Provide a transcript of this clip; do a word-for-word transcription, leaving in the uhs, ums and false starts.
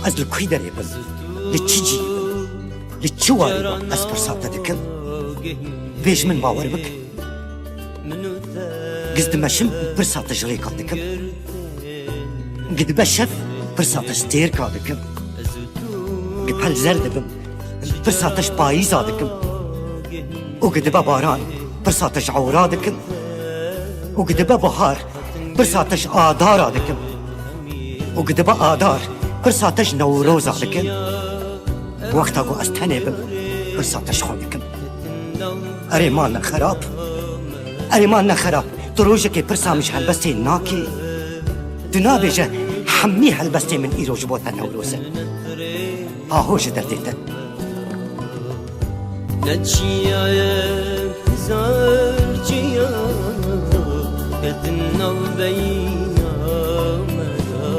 Ez li kûy derê bim, li çi cî bim, li çi warî bim, ez pirsa te dikim. Bêj min, bawer bik. Giz dimeşim, pirsa te ji rêka dikim. Gidibe şev, pirsa te ji têrka dikim. Gipel zer dibim, pirsa te ji payîza dikim. Û gidibe baran, pirsa te ji ewra dikim. Û gidibe bahar, pirsa te ji adara dikim. Û gidibe adar, pirsa te ji newroza dikim. Wexta ku ez tenê bim, pirsa te ji xwe dikim. Erê ma ne xerab. Erê ma ne xerab. Tu rojekê pirsa min ji helbestê nakî. Tu nabêje hemî helbestê min îro ji bo te Newroz e. Aho ji derdê te. Neçiyaye zarciya, kedin navbeyna me ya.